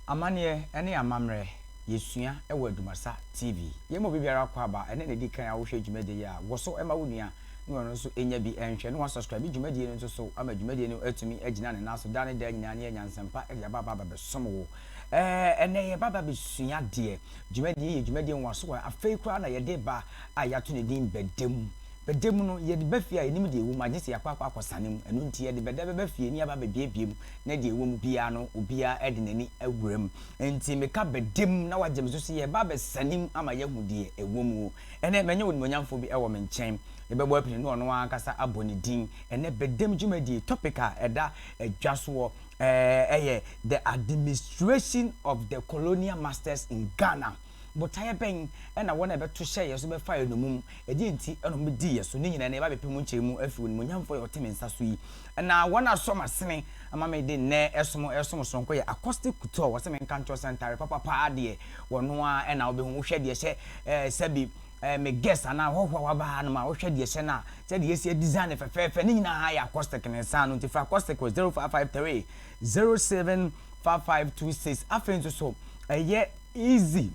Amanneɛ ne amammerɛ, yɛsua wɔ Adumasa TV. Yɛn mu obi biara kɔ aba, ɛnnɛ na ɛdi kan a wohwɛ dwumadie yi a, wɔ so ma wo nua na ɔno nso nya bi nhwɛ na wasubscribe dwumadie no nso so ama dwumadie no atumi agyina ne nan so daa ne daa nyinaa na yɛanya nsɛmpa de aba aba abɛsom wo. Ɛɛ, ɛnnɛ yɛba aba abɛsua adeɛ. Dwumadie yi yɛ dwumadie nwaso a afei koraa na yɛde ba a yɛato ne din Bɛda Mu. Bɛda mu no, yɛde ba fie a yɛnim deɛ ɛwɔ mu agye sɛ yɛakɔ akɔ akɔsane mu. Ɛno nti yɛde bɛda bɛba fie na yɛaba abɛbuebue mu na deɛ ɛwɔ mu biara no obiara de n'ani awura mu. Enti meka bɛda mu na wagye me so sɛ yɛreba abɛsane mu ama yɛahu deɛ ɛwɔ mu. Ɛnnɛ manya onimuonyamfoɔ bi wɔ me nkyɛn. Yɛbɛbɔ apini na ɔno ankasa abɔ ne din. Ɛnnɛ bɛda mu dwumadie topic a ɛda dwa soɔ yɛ The Administration of the Colonial Masters in Ghana. Botaeɛ bɛn na wɔn a ɛbɛto hyɛɛ yɛn so bɛfaa yɛn nnommum? Ɛdeɛn nti na wɔbɛdii yɛn so? Ne nyinaa no, yɛba abɛpɛ mu nkyerɛmu afiri Onimuonyamfoɔ yi a ɔte me nsa so yi. Na wɔn a asɔ m'asene ama me de nnɛ ɛsom ɛsom sononko yɛ Acoustic Couture. Wɔse menka nkyerɛ wo sɛ ntaare papa paa deɛ wɔno ara na wobɛhu. Wohwɛ deɛ ɛhyɛ eh, sɛbi eh, me guest anaa hɔhoɔ a waba hanom a, wohwɛ deɛ ɛhyɛ no a, sɛdeɛ yɛasi adesign no fɛfɛɛfɛ, ne nyinaa yɛ acoustic ne nsa ano. Nti frɛ Acoustic wɔ 0553 07 5526. Afei nso so, ɛyɛ easy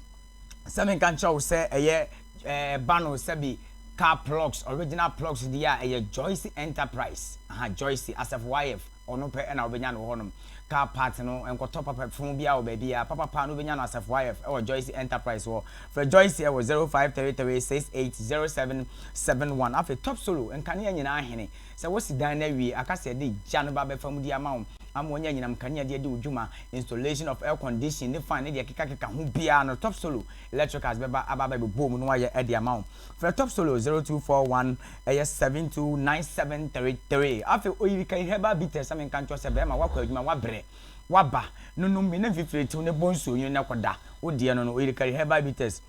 sɛ menka nkyerɛ wo sɛ ɛyɛ ɛba no sɛbi car plugs, original plugs deɛ a ɛyɛ Joyce Enterprise, aha Joyce Asafo YF, ɔno pɛ ɛna wobɛnya no wɔ hɔnom. Car part no nkɔtɔ papa fon biara wɔ baabiara, papapa no wobɛnya no Asafo YF ɛwɔ Joyce Enterprise hɔ. Frɛ Joyce ɛwɔ 0533680771. Afei Top Solo, nkanea nyinaa hene. Sɛ wosi dan no awie aka sɛ yɛde gya no ba abɛfa mu de ama wo ama woanya anyinam nkanea de adi wo dwuma, installation of air condition ne fan ne deɛ ɛkekakeka ho biara no, Top Solo Electricals bɛba aba abɛbobɔ mu na wɔayɛ de ama wo. Frɛ Top Solo 0241 ɛyɛ 729733. Afei Oyirikai Herbal Bitters sɛ menka nkyerɛ wo sɛ bɛrima woakɔ adwuma woabrɛ woaba no nom bi na mfifire tew ne bɔ nsuo nwunu na kɔda wo deɛ no no Oyirikai Herbal Bitters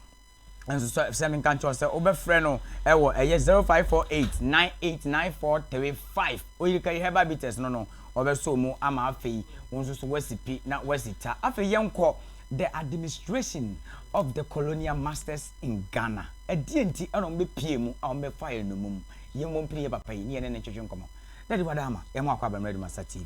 nso sɛ sɛ menka nkyerɛ wo sɛ wobɛfrɛ no ɛwɔ ɛyɛ 0548 989435 Oyirikari Herbal Bitters no no ɔbɛsɔ mu ama afei wo nso so woasi pi na woasi ta. Afei yɛnkɔ The Administration of the Colonial Masters in Ghana. Ɛdeɛn nti na wɔbɛpue mu a wɔbɛfa yɛn nnommum? Yɛmmɔ mpini yɛ papa yi ne yɛne no ntwetwe nkɔmmɔ. Daddy Wadaama, yɛma wo akwaaba mmra Adumasa TV.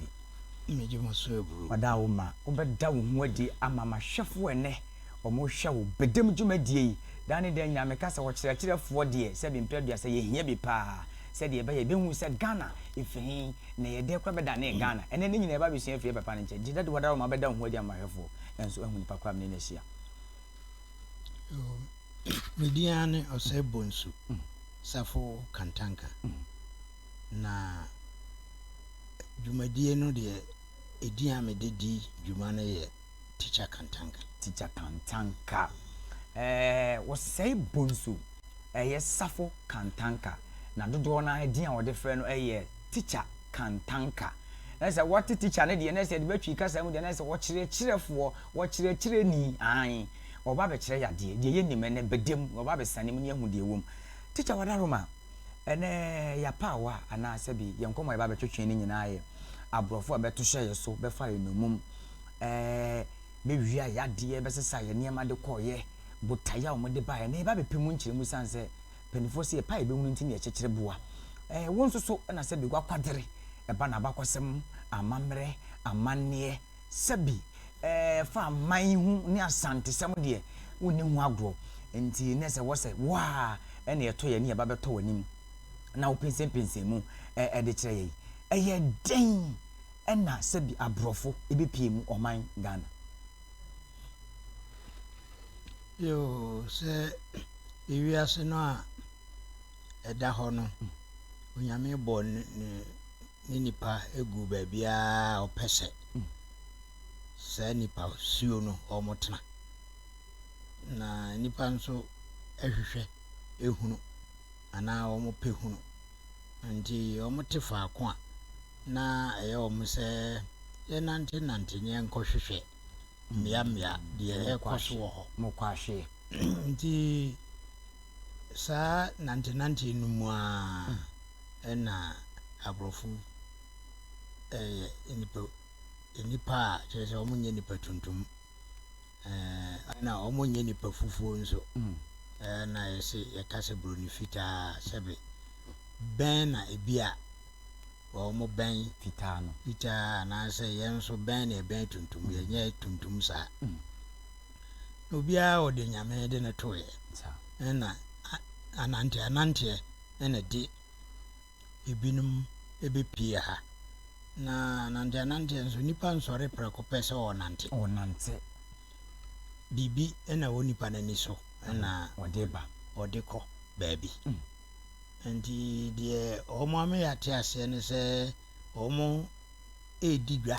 Megye mo so aburo. Wadaawoma, wobɛda wo ho adi ama m'ahwɛfoɔ ɛnnɛ. Wɔhwɛ wo bedem dwumadie yi daa ne daa nyinaa. Meka sɛ ɔkyerɛkyerɛfoɔ deɛ sɛbi mprɛ aduasa yɛhia bi paa sɛdeɛ ɛbɛyɛ yɛbɛhu sɛ Ghana ɛfiri he na ɛyɛ dɛ koraa bɛdanee Ghana. Ɛnnɛ ne nyinaa yɛba abɛsua afiri yɛ papa no nkyɛn. Nti Daddy Wadaroma bɛda wo ho adi ama ahwɛfoɔ nso ahu nipa korɔ a mene no ahyia. Me din ara ne Osei Bonsu Safo Kantanka. Na dwumadie no deɛ edin a mede di dwuma no yɛ Teacher Kantanka. Teacher Kantanka. Ɛɛ wɔsɛe Bonsu ɛyɛ Safo Kantanka. Na dodoɔ no ara din a wɔde frɛ no yɛ Teacher Kantanka. Na sɛ wɔte teacher no deɛ na sɛ yɛde bɛtwi kasa mu deɛ na sɛ ɔkyerɛkyerɛfoɔ, ɔkyerɛkyerɛni, aane, ɔba abɛkyerɛ yɛ adeɛ, deɛ yɛnnim ɛnnɛ bɛda mu, ɔba abɛsane mu na yɛahu deɛ ɛwɔ mu. Teacher Wadaroma, ɛnnɛ yɛapaawa anaa sɛbi yɛn nkɔmmɔ a yɛba abɛtwetwe no nyinaa yɛ aborɔfo a bɛto hyɛɛ yɛ so bɛfaa yɛn nnommum. ɛɛ bɛwia yɛn adeɛ, bɛsesa yɛn nneɛma de kɔeɛ, botaeɛ a wɔde baeɛ, na yɛba abɛpɛ mu nkyerɛmu sane sɛ mpanimfoɔ sɛ yɛpɛ a yɛbɛhunu nti na yɛkyekyere boa. Ɛɛ wo nso so na sɛbi w'akwadere ɛba n'abakɔsɛm, amammerɛ, amanneɛ, sɛbi ɛɛ fa aman ho ne asantesɛm deɛ wonni ho agorɔ. Nti na sɛ wɔ sɛ wo a ɛna ɛtɔ yɛn ani yɛba bɛtɔ w'anim na wopɛnsɛmpɛnsɛn mu ɛde kyerɛ yɛn. Ɛyɛ dɛn ɛna sɛbi abrɔfo ɛbɛpie mu ɔman Ghana. Yoo, sɛ ewiase no a ɛda hɔ no, Onyame bɔ ne ne nipa gu baabiara a ɔpɛ sɛ saa nipa suo no wɔtena. Na nipa nso hwehwɛ hunu anaa wɔpɛ hunu. Nti wɔte faako a na ɛyɛ wɔn sɛ yɛnnantenante na yɛnkɔhwehwɛ mmeammea deɛ ɛrekɔ so wɔ hɔ. Mokɔ ahweɛ. Nti saa nantenante no mu ara na aborɔfo yɛ nnipa nnipa a kyerɛ sɛ wɔnyɛ nnipa tuntum ɛna wɔnyɛ nnipa fufuo nso ɛna yɛse yɛka sɛ buroni fitaa sɛbe bɛn na ebi a. Wɔbɛn fitaa no. Fitaa anaasɛ yɛn nso bɛn na yɛbɛn tuntum, yɛnyɛ tuntum saa. Na obiara wɔ deɛ Nyame de no toeɛ. Ɛna anante ananteɛ na ɛde ebinom bɛpue ha. Na anante ananteɛ nso nipa nsɔre prɛko pɛ sɛ ɔrenante. Ɔrenante. Biribi na ɛwɔ nipa no ani so na ɔde ba. Ɔde kɔ baabi. Nti deɛ wɔn ama yɛate aseɛ ne sɛ wɔredi dwa,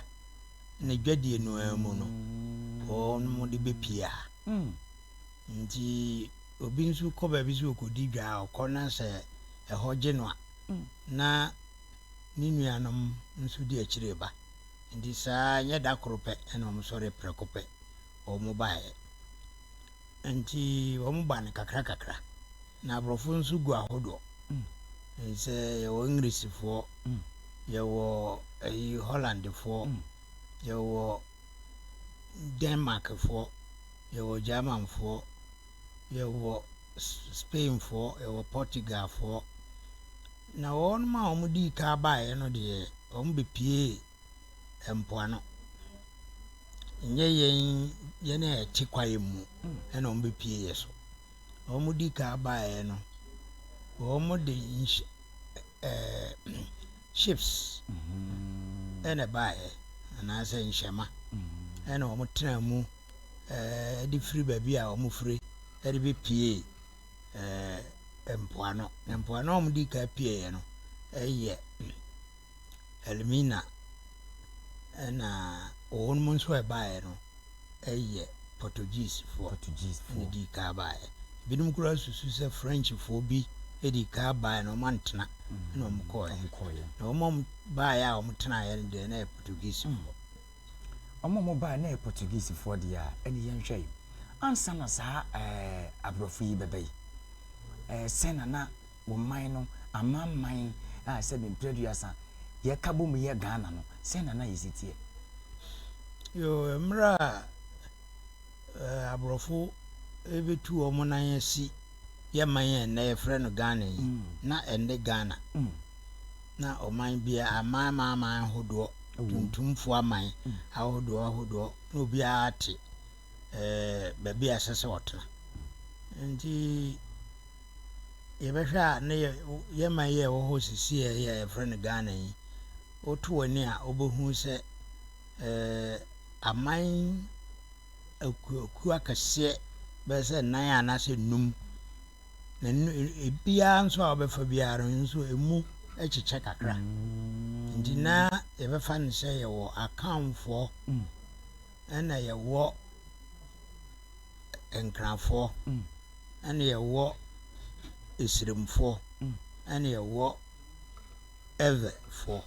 na dwadie no ara mu no, wɔde bɛpie ha. Nti obi nso kɔ baabi sɛ ɔrekɔdi dwa a, ɔkɔ na sɛ ɛhɔ gye no a, na ne nuanom nso di akyire reba. Nti saa nyɛ da koro pɛ na wɔsɔre prɛko pɛ wɔbaeɛ. Nti wɔba no kakra kakra. Na aborɔfo nso gu ahodoɔ. Sɛ yɛwɔ Englishfoɔ, yɛwɔ ayi Hollandfoɔ, yɛwɔ Denmarkfoɔ, yɛwɔ Germanfoɔ, yɛwɔ Spainfoɔ, yɛwɔ Portugalfoɔ. Na wɔn a wɔdii kan baeɛ no deɛ, wɔbɛpuee mpoano. Nyɛ yɛn yɛn a yɛte kwaeɛ mu na wɔbɛpue yɛ so. Wɔdi kan baeɛ no, wɔde nhy ɛɛ ships na ɛbaeɛ anaasɛ nhyɛma ɛna wɔtenaa mu ɛɛ de firi baabi a wɔfiri de bɛpuee ɛɛ mpoano. Na mpoano a wɔdi kan pueeɛ no yɛ Elmina ɛna wɔn nso a ɛbaeɛ no yɛ Portuguesefoɔ na ɛdii kan baeɛ. Ebinom koraa susu sɛ Frenchfoɔ bi dii kan baeɛ na wɔantena na wɔkɔeɛ. Na wɔn a wɔbaeɛ a wɔtenaeɛ no deɛ na ɛyɛ Portuguesefoɔ. Wɔn a wɔbaeɛ na ɛyɛ Portuguesefoɔ deɛ a, ɛne yɛnhwɛ yi. Ansa na saa ɛɛ aborɔfo yi bɛba yi, ɛɛ sɛn na na wɔ man no amanaman a sɛbi mprɛ aduasa yɛka bɔ mu yɛ Ghana no, sɛn na na yɛsi teɛ? Yoo, mmerɛ a aborɔfo rebɛtu wɔn nan asi yɛ man a ɛnnɛ yɛfrɛ no Ghana yi, na ɛnne Ghana. Na ɔman biara, aman aman aman ahodoɔ, tuntumfoɔ aman ahodoɔ ahodoɔ, na obiara te baabi a ɛsɛ sɛ ɔtena. Nti yɛbɛhwɛ a na yɛ yɛ man yi a ɛwɔ hɔ sisi a yɛ yɛfrɛ no Ghana yi, woto w'ani a wobɛhu sɛ ɛɛ aman akuakuo akɛseɛ bɛyɛ sɛ nnan anaasɛ nnum. Na ebiara nso a wobɛfa biara no nso emu kyekyɛ kakra. Nti na yɛbɛfa no sɛ yɛwɔ Akanfoɔ ɛna yɛwɔ Nkrafoɔ, ɛna yɛwɔ Esiremfoɔ, ɛna yɛwɔ Ewefoɔ.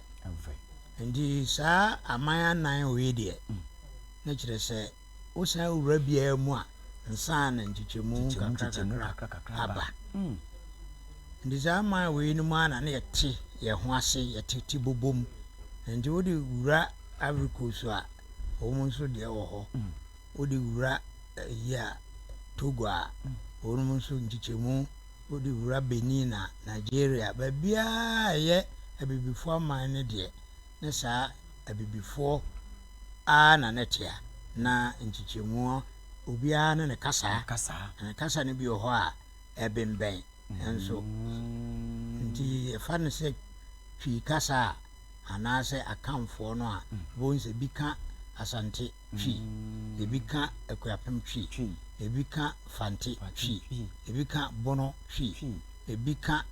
Nti saa aman anan wei deɛ, na kyerɛ sɛ wosan wura biara mu a, nsa na nkyekyɛmu kakra kakra aba. Nti saa aman wei no mu ara na na yɛte yɛn ho ase, yɛtete bobom. Nti wode wura Ivory Coast a, wɔn nso deɛ wɔ hɔ. Wode wura ayi a Togo a, wɔnom nso nkyekyɛmu, wode wura Benin a, Nigeria, baabiara a ɛyɛ Abibifoɔ aman no deɛ, ne saa Abibifoɔ ara na na ɛte a, na nkyekyɛmu obiara ne ne kasaa, na ne kasa no bi wɔ hɔ a ɛbembɛn nso. Nti yɛfa no sɛ Twi kasa a, anaasɛ Akanfoɔ no a, wobɛhu sɛ bi ka Asante Twi, ebi ka Akuapem Twi, ebi ka Fante Twi, ebi ka Bono Twi, ebi ka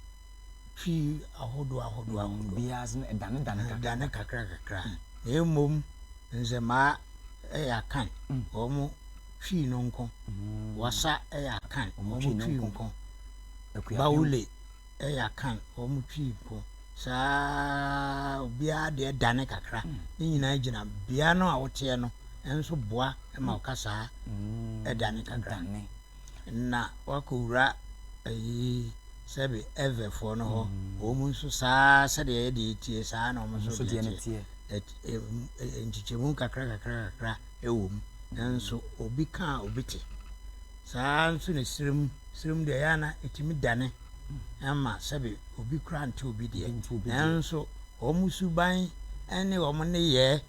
Twi ahodoɔ ahodoɔ ahodoɔ. Biara nso no ɛdanedane kakra. Ɛdane kakra kakra. Na mmom Nzemaa yɛ Akan, wɔn Twi no nko. Wassa yɛ Akan, wɔn Twi nko. Baule yɛ Akan, wɔn Twi nko. Saa ara obiara deɛ dane kakra. Ne nyinaa gyina bea no a woteɛ no nso boa ma wo kasaa dane kakra. Na woakɔwura ayi sɛbe Evefoɔ no hɔ, wɔn nso saa ara sɛdeɛ yɛ deɛ tie saa ara na wɔn nso deɛ teɛ. Nkyekyɛmu kakra kakra kakra wɔ mu nanso obi ka a obi te. Saa ara nso na sirim, sirim deɛ ɛyɛ a na ɛtumi dane ma sɛbe obi koraa nte obi deɛ, nanso Wɔn suban ne wɔn nneyɛɛ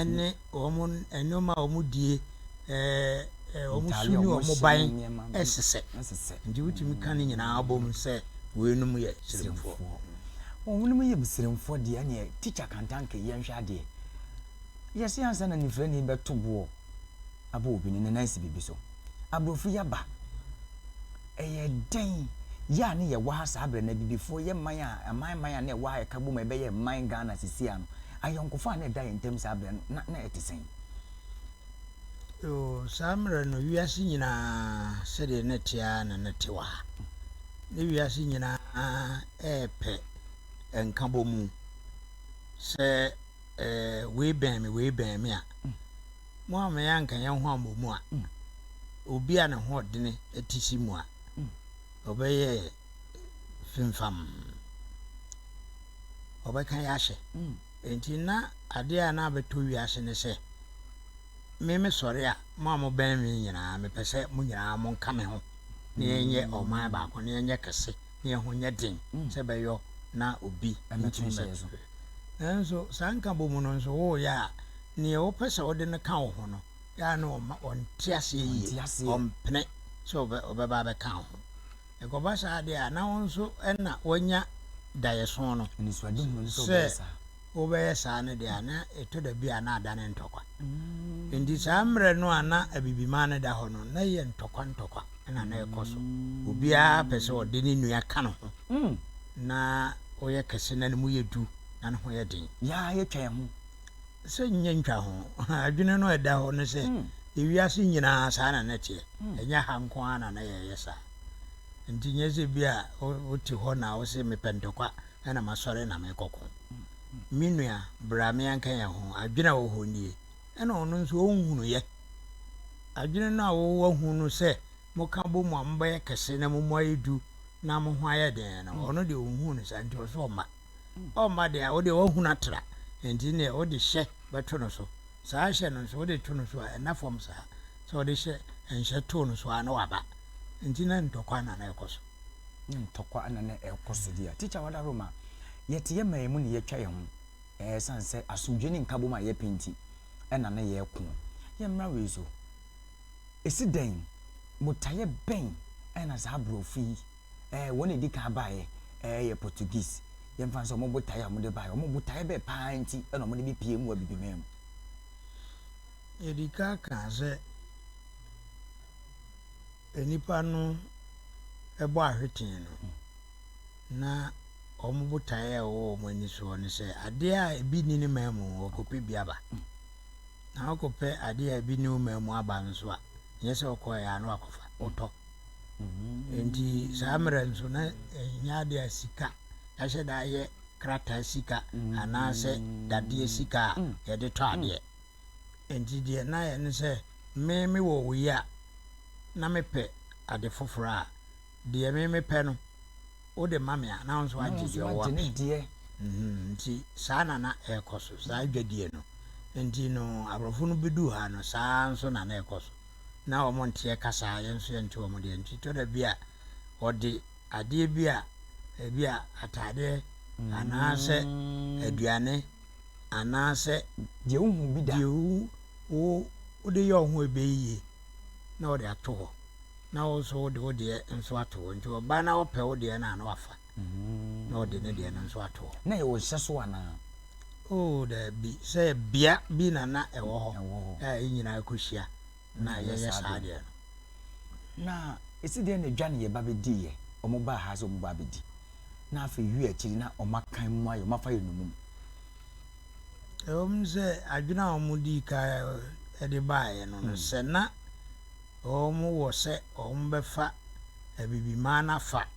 ne wɔn nneɛma a wɔdie, wɔn su ne wɔn ban sesɛ. Nti wotumi ka ne nyinaa bom sɛ weinom yɛ Siremfoɔ. Wɔnom yɛ Siremfoɔ deɛ ɛneɛ Teacher Kantanke yɛnhwɛ adeɛ. Yɛse ansa na nifirani bɛto boɔ abɔ obi no ne nan si biribi so. Aborɔfo yi aba. Ɛyɛ dɛn? Yɛ a ne yɛwɔ ha saa berɛ no, Abibifoɔ, yɛ man a, aman man a na ɛwɔ ha a ɛka bom a ɛbɛyɛ man Ghana seesei ara no, ayɔnkofa a na ɛda yɛn ntam saa berɛ no, na, na ɛte sɛn? Yoo, saa mmerɛ no, wiase nyinaa, sɛdeɛ na ɛte ara na na ɛte wɔ ha. Ne wiase nyinaa repɛ nkabɔmu sɛ eh, wei bɛn me, wei bɛn me a, mo a meyɛ anka yɛn ho ammɔ mu a, obi a ne ho ɔdene te si mu a, ɔbɛyɛ femfam. Ɔbɛka yɛ ahyɛ. Enti na adeɛ a na abɛtɔ wiase ne sɛ, me mesɔre a, mo a mobɛn me nyinaa, mepɛ sɛ mo nyinaa monka me ho na yɛnyɛ ɔman baako, na yɛnyɛ kɛse, na yɛn ho nyɛ den sɛ ɛbɛyɔ na obi ntumi mmɛto. Nanso saa nkabom no nso woreyɛ a, nea wopɛ sɛ wode no ka wo ho no, yɛ a na ɔmma ɔnte aseɛ yie, ɔmpene sɛ ɔbɛba abɛka wo ho. Ɛkɔba saa deɛ a, na wo nso na woanya daeɛso no sɛ wobɛyɛ saa no deɛ a, na ɛtɔ da bi a na adane ntɔkwa. Enti saa mmerɛ no a na Abibiman no da hɔ no, na ɛyɛ ntɔkwa ntɔkwa na na ɛkɔ so. Obiara pɛ sɛ ɔde ne nua ka ne ho na ɔyɛ kɛse na ne mu yɛ du na ne ho yɛ den. Yaa yɛtwa yɛn ho. Sɛ nyɛ ntwa ho. Adwene no a ɛda hɔ ne sɛ, ewiase nyinaa saa na na ɛteɛ. Ɛnyɛ ha nko ara na na yɛyɛ saa. Nti nyɛ sɛ bi a wote hɔ na wose mepɛ ntɔkwa na masɔre na merekɔko. Me nua, bra me yɛnka yɛn ho. Adwene a ɛwɔ hɔ nie. Ɛna ɔno nso ɔnhunuiɛ. Adwene no a woahu no sɛ moka bɔ mu a mobɛyɛ kɛse na mo mu ayɛ du na mo ho ayɛ den no, ɔno deɛ ɔnhuu no saa nti ɔse ɔmma. Ɔmma deɛ a, wo deɛ woahunu atra, enti neɛ wode hyɛ bɛto no so. Saa hyɛ no nso, wode to no so a, ɛnna fam saa. Sɛ wode hyɛ nhyɛ too no so a, na waba. Enti na ntɔkwa na na ɛkɔ so. Na ntɔkwa na na ɛkɔ so deɛ. Tikya Wadaroma, yɛte yɛn man mu na yɛatwa yɛn ho. Ɛsiane sɛ asomdwoeɛ ne nkabom a yɛpɛ nti na na yɛreko. Yɛmmra wei so. Ɛsi dɛn, botaeɛ bɛn na saa aborɔfo yi, ɛɛ wɔn na ɛdi kan baeɛ, ɛɛ yɛ Portuguese, yɛmfa no sɛ wɔn botaeɛ a wɔde baeɛ, wɔn botaeɛ bɛn paa nti na wɔde bɛpue mu wɔ Abibiman mu? Yɛdi kan kaa sɛ nnipa no bɔ ahwetee no, na wɔn botaeɛ a ɛwɔ wɔn ani soɔ ne sɛ adeɛ a ebi nni ne man mu wɔkɔpɛ bi aba. Na wokɔpɛ adeɛ a ebi nni wo man mu aba nso a, nyɛ sɛ wokɔeɛ a na wakɔfa, wotɔ. Nti saa mmerɛ nso na ɛnyɛ adeɛ a sika, yɛahyɛ da ayɛ krataa sika anaasɛ dadeɛ sika a yɛde tɔ adeɛ. Nti deɛ na yɛ ne sɛ me mewɔ wei a na mepɛ ade foforɔ a, deɛ me mepɛ no wode ma me a na wo nso agye deɛ ɔwɔ apɛ. Nti saa na na ɛrekɔ so, saa dwadie no. Nti no aborɔfo no bɛduu ha no saa ara nso na na ɛrekɔ so. Na wɔn nteɛ kasa, yɛn nso yɛnte wɔn deɛ. Nti tɔ da bi a wɔde adeɛ bi a ebi a ataadeɛ anaasɛ aduane anaasɛ deɛ wohu bi da, deɛ wo wode yɛ wo ho ɛbɛyɛ yie na wɔde ato hɔ. Na wo nso wode wo deɛ nso ato hɔ. Nti ɔba na ɔpɛ wo deɛ no a na wafa. Na ɔde ne deɛ no nso ato hɔ. Na ɛyɛ wo nhyɛ so anaa? Oh, daabi. Sɛ bea bi na na ɛwɔ hɔ a yɛn nyinaa kɔhyia na yɛyɛ saa adeɛ no. Na ɛsi dɛn na dwa ne yɛba bɛdiiɛ? Wɔn baa ha sɛ wɔn ba abɛdi. Na afei wie akyiri na wɔn akan mu ayɛ, wɔn afa yɛn nnommum. Ɛwom sɛ adwene a wɔdii kan de baeɛ no no, sɛ na wɔwɔ sɛ wɔbɛfa Abibiman no afa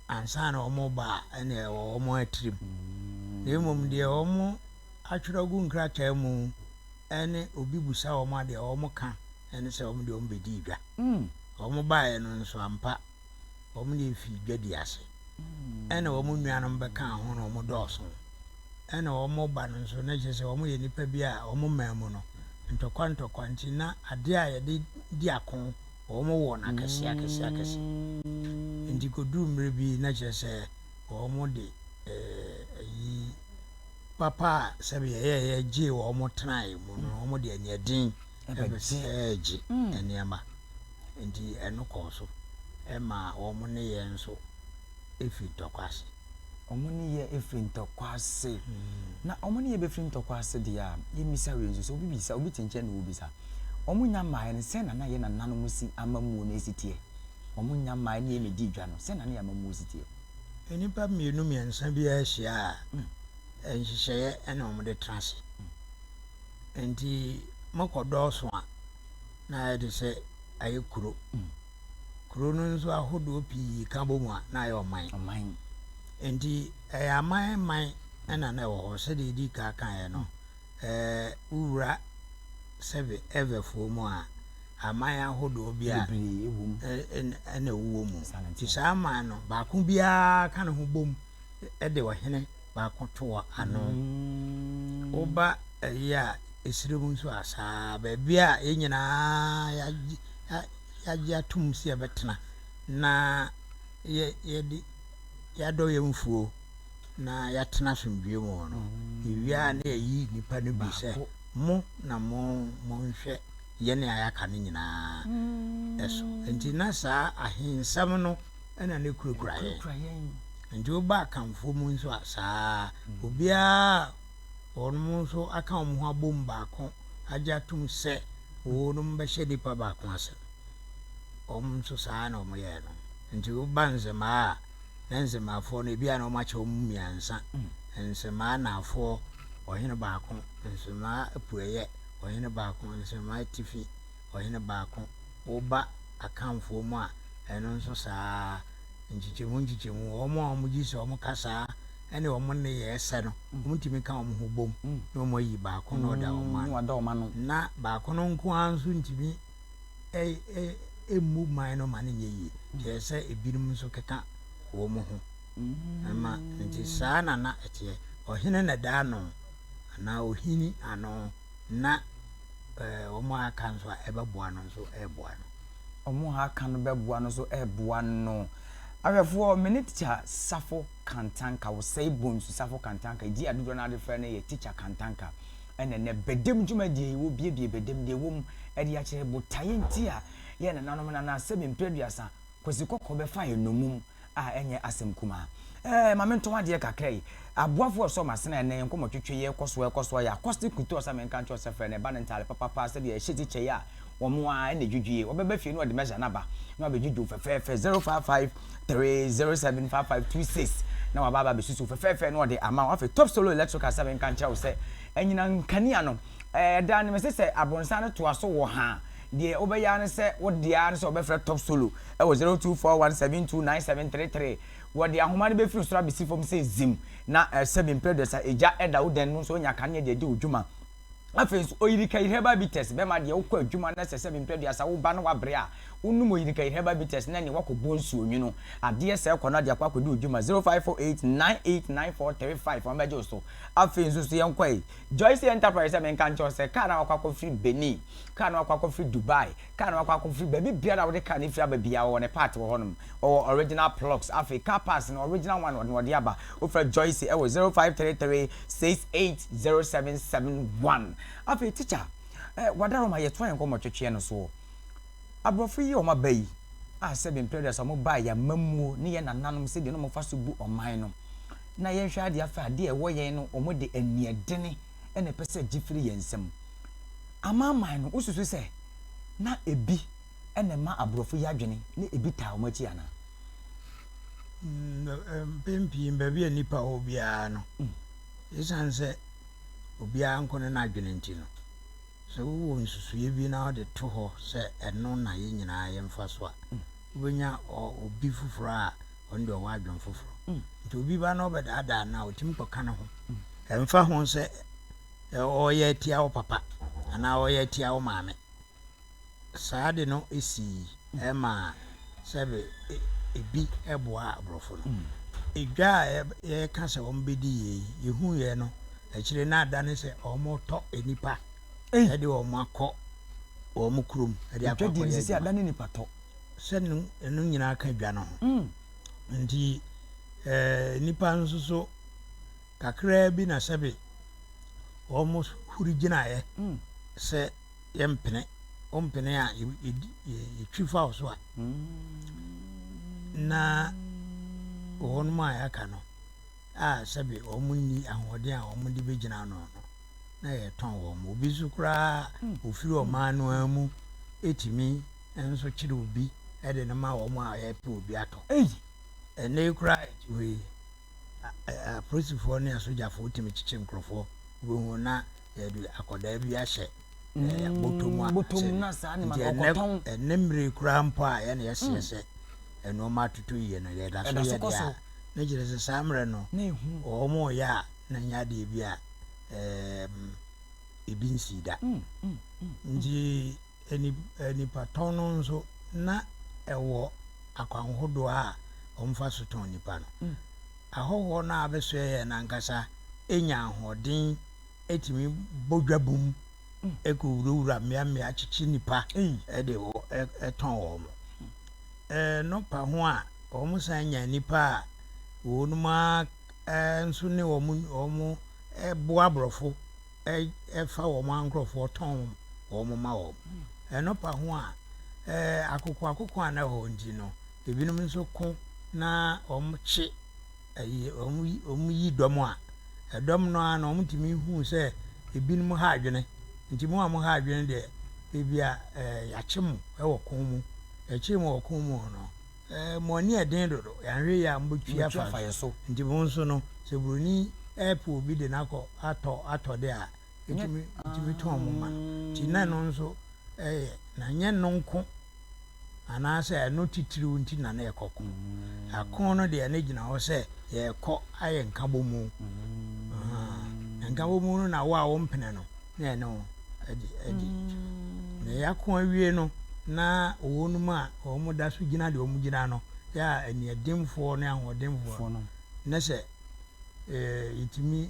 ansa na wɔreba a, ɛnna ɛwɔ wɔn tirim. Na mmom deɛ wɔatwerɛ agu nkrataa mu ne obi bisa wɔn a, deɛ wɔka ne sɛ wɔn deɛ wɔbɛdii dwa. Wɔbaeɛ no nso ampa, wɔn deɛ fii dwadi ase. Ɛnna wɔn nuanom bɛkaa ho na wɔdɔɔso. Ɛnna wɔreba no nso, na kyerɛ sɛ wɔyɛ nnipa bi a wɔn man mu no, ntɔkwa ntɔkwa nti, na adeɛ a yɛde di ako, wɔwɔ no akɛseɛ akɛseɛ akɛseɛ. Nti kɔduru mmerɛ bi, na kyerɛ sɛ wɔde ayi. Papa a sɛbe yɛyɛeɛ gyee wɔn tenaeɛ mu no, wɔn de aniɛden bɛgye nneɛma. Enti ɛno kɔɔ so maa wɔn ne yɛn nso firii ntɔkwa ase. Wɔn ne yɛn firi ntɔkwa ase. Na wɔn ne yɛn bɛfiri ntɔkwa ase deɛ a, yɛmmisa wei nso sɛ obi bisa, obi te nkyɛn na ɔrebisa. Wɔn nnya mmaeɛ no, sɛn na na yɛn nananom si amammuo no si teɛ? Wɔn nnya mmaeɛ ne yɛn mmɛdii dwa no, sɛn na na yɛn amammuo si teɛ? Nnipa mmienu mmiɛnsa biara hyia a, nhyehyɛeɛ na wɔde tena ase. Nti mokɔ dɔɔso a, na ayɛ te sɛ ayɛ kuro. Kuro no nso ahodoɔ pii ka bɔ mu a, na ayɛ ɔman. Ɔman. Nti ɛyɛ aman man na na ɛwɔ hɔ. Sɛdeɛ yɛdii kan kaeɛ no, ɛɛ wowura sɛbe Evefoɔ mu a, aman ahodoɔ bi a Bebree wɔ mu. na ɛwowɔ mu. Nti saa aman no, baako biara ka ne ho bom de ɔhene baako to ano. Woba ayi a, esire mu nso a, saa ara. Baabi a yɛn nyinaa yɛagye atom sɛ yɛbɛtena na yɛde yɛadɔ yɛn mfuo na yɛatena asomdwoeɛ mu no, yɛwie a na yɛyi nnipa no bi sɛ mo na mo monhwɛ yɛn a yɛaka no nyinaa so. Nti na saa ahensɛm no na na ɛkurakura yɛn. Nti woba Akanfoɔ mu nso a, saa ara. Obiara a wɔn nso aka wɔn ho abom baako agye atom sɛ wɔnom bɛhyɛ nipa baako ase no, wɔn nso saa ara na wɔyɛɛ no. Nti woba Nzemaa a, na Nzemaafoɔ no, ebi a na wɔakyɛ wɔn mu mmiɛnsa. Nzemaa Naafoɔ, ɔhene baako, Nzemaa Apueeɛ, ɔhene baako, Nzemaa Atifi, ɔhene baako. Woba Akanfoɔ mu a, ɛno nso saa ara. Nkyekyɛmu nkyekyɛmu, wɔn a wɔgye sɛ wɔn kasaa ne wɔn nneyɛɛ sɛ no, wɔtumi ka wɔn ho bom na wɔayi baako na ɔda wɔn ano. Na baako no nko ara nso ntumi mmu man no ma no nyɛ yie. Nti ɛsɛ sɛ ebinom nso keka wɔn ho ma. Nti saa na na ɛteɛ. Ɔhene na ɛda ano anaa ɔhini ano na wɔn a aka nso a ɛbɛboa no nso reboa no. Wɔn a aka no bɛboa no nso reboa no. Ahwɛfoɔ, me ne Tikya Safo Kantanka, Osei Bonsu Safo Kantanka, edin a dodoɔ no ara de frɛ no yɛ Tikya Kantanka, ɛna ɛnnɛ Badam dwumadie yi, wɔrebuebue Badam deɛ ɛwɔ mu de akyerɛ botaeɛ nti a yɛn nananom no anaa sɛbe mprɛ aduasa Kwasi Kɔkɔɔ bɛfaa yɛn nnommum a ɛnyɛ asɛm kumaa. Ɛɛ, ma mentɔn adeɛ kakra yi. Aboafoɔ resɔ m'asene a ɛnnɛ yɛn nkɔmmɔtwetwe yi rekɔ so rekɔ so ayɛ Acoustic Couture sɛ menka nkyerɛ wo sɛ frɛ no ɛba no ntaade papapa sɛdeɛ ɛhyɛ tikya yi a wɔn ara na ɛdwidwie. Wɔbɛba fie na wɔde measure no aba na wɔabɛdwidwi wo fɛfɛɛfɛ 0553075526 na wɔaba aba abɛsusu wo fɛfɛɛfɛ na wɔde ama wo. Afei Top Solo Electrical sɛ menka nkyerɛ wo sɛ anyinam nkanea no ɛda no mese sɛ abronsan no toa so wɔ ha a deɛ wobɛyɛ ara ne sɛ wo deɛ ara ne sɛ wɔbɛfrɛ Top Solo wɔ 0241729733. Wɔde ahoma no bɛfiri soro abɛsi fam sɛ zim, na sɛbi mprɛ aduasa egya da wo dan mu nso wonya kanea de adi wo dwuma. Afei nso, Oyirikayi Herbal Bitters bɛma deɛ wokɔ adwuma na sɛ sɛbi mprɛ aduasa woba na wabrɛ a, wonom Oyirikayi Herbal Bitters na neɛ woakɔbɔ nsuo nwunu adeɛ sɛɛ kɔ na de akɔ akɔdi wo dwuma. 0548989435 wɔn bɛgye wo so. Afei nso so yɛnkɔ yi, Joyce Enterprise sɛ menka nkyerɛ wo sɛ kaa no a wakɔ akɔfiri Benin, kaa no a wakɔ akɔfiri Dubai, Car no akɔ akɔfiri baabi biara a wode car no firi aba biara ɔwɔ ne part wɔ hɔnom. Ɔwɔ original plugs. Afei car parts no original one ɔde ɔde aba. Wofrɛ Joyce ɛwɔ 0533 680771. Afei teacher, eh, Wadaroma yɛtoa yɛn nkɔmmɔtwetweɛ no soɔ. Aborɔfo yi a wɔn aba yi a sɛbe mprɛ aduasa wɔn baa yɛn amammuo ne yɛn nananom sɛdeɛ na wɔfa so bu ɔman no na yɛnhwɛ adeɛ afei adeɛ a ɛwɔ yɛn no wɔn de aniɛdene na ɛpɛ sɛ gye firi yɛn nsam. Amanaman no, wosusu sɛ na ebi na ɛma aborɔfo yi adwene ne ebi taa wɔn akyi anaa? Mpɛn pii baabi a nnipa wɔ biara no, esiane sɛ obiara nko ne n'adwene nti no, sɛ wowɔ nsusuiɛ bi na wode to hɔ sɛ ɛno na yɛn nyinaa yɛmfa so a, wobɛnya obi foforɔ a ɔno deɛ ɔwɔ adwene foforɔ. Nti obi ba na ɔbɛdaadaa no a, ɔtumi kɔka ne ho. Ɛmfa ho sɛ ɔreyɛ atia wo papa anaa ɔreyɛ atia wo maame. Saa ade no sii maa sɛbe ebi boaa aborɔfo no. Edwa a yɛka sɛ wɔbɛdi yei yi, yɛhuiɛ no, akyire no adane sɛ wɔretɔ nnipa de wɔn akɔ wɔn kurom de akɔ akɔyɛ adwuma. Adane nnipa tɔ. Sɛ ɛno nyinaa ka dwa no ho. Nti nnipa nso so kakraa bi na sɛbe. wɔn huri gyinaeɛ sɛ yɛmpene, wompene a yɛtwi fa wo so a, na wɔnom a yɛaka no a sɛbe wɔn nni ahoɔden a wɔn de bɛgyina ano no, na yɛtɔn wɔn. Obi nso koraa ofiri ɔman no ara mu tumi nso kyere obi de no ma wɔn a yɛpɛ obi atɔ. Ɛnnɛ yi koraa a yɛte hɔ yi, apolisifoɔ ne asogyafoɔ tumi kyekye nkurɔfoɔ, wobɛhu na yɛde akwadaa bi ahyɛ bɔtɔ mu a sɛ nti ɛnɛ ɛnɛ mmerɛ yi koraa mpo a yɛne yɛseɛ sɛ nneɛma atoto yie no yɛda so yɛ deɛ a na kyerɛ sɛ saa mmerɛ no wɔn yɛ a na nyɛ adeɛ bi a ebi nsii da nti nnipa tɔn no nso na ɛwɔ akwan hodoɔ a wɔfa so tɔn nnipa no. Ahɔhoɔ no a abɛsoɛ yɛn no ankasa nya ahoɔden tumi bɔ dwa bum kɔwurawura mmeammea kyekye nnipa de tɔn wɔn. Ɛno pa ho a, wɔsan nya nnipa a wɔnom ara nso ne wɔn wɔn boa aborɔfo fa wɔn nkurɔfoɔ tɔn wɔn ma wɔn. Ɛno pa ho a, akokoakoko a na ɛwɔ hɔ nti no, ebinom nso ko na wɔkye ayi wɔn wɔyi dɔm a, ɛdɔm no ara no wɔtumi hu sɛ ebinom ha adwene. Nti mo a mo ha adwene deɛ, ebia yɛakye mo wɔ ko mu. Yɛkyee mo wɔ ko mu no, mo ani yɛ den dodo, yɛanhwɛ yie a mobɛtwi afa yɛn so. Nti mo nso no, sɛ buroni repɛ obi de no akɔ atɔ atɔde a, ɛtumi ɛtumi tɔn mo ma no. Nti na ɛno nso yɛ, na nyɛ ɛno nko anaasɛ ɛno titiriw nti na na yɛkɔ ko. Ako no deɛ na egyina hɔ sɛ yɛrekɔ ayɛ nkabɔmu. Na nkabɔmu no na wo a wompene no na ɛne wo adi adi. Na yɛako awie no na wɔnom a wɔn da so gyina deɛ wɔn gyina no yɛ a aniɛdenfoɔ ne ahoɔdenfoɔ no na sɛ yɛtumi